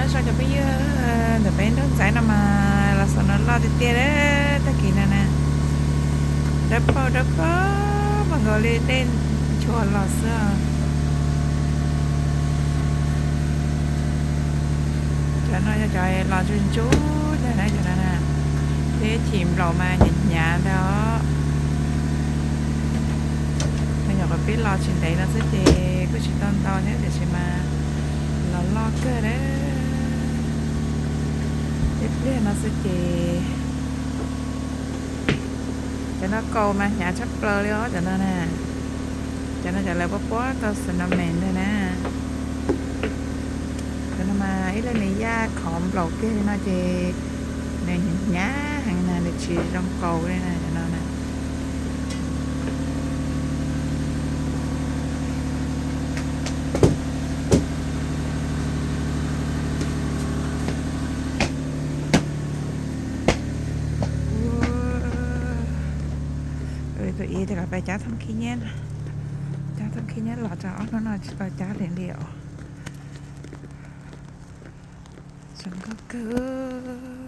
Zoo cov phooj ywg, ntawm peb nroog Ntxaiv no mas los xaus no loj tiag tiag, tag kis no na, dawb paug dawb paug mas nkaus li dej nchuav los xwb. Cov no yog cov los ntsuj ntsuj ntag na, cov no na, thiab chim nplaum mas hnyav hnyav ntag os. Nyuam qhuav pib los tsis ntev no xwb ces kuj tsis tau ntau thiab tiam sis mas los loj kawg na. Ib pliag no xwb ces cov no kaus mas hnyav tshaj plaws li os cov no na. Cov no cov lawv puab puab tau snowman ntag na. Cov no mas ib leeg nws yaj khov nplaum kiag li no ces nws hnyav heev na, nws tsis zoo kaus li na cov no na. Tus ib tias kom peb cab thooj khib nyiab, cab thooj khib nyiab los rau ob hnub no tsis tau cab li li os. Zoo nkauj kawg.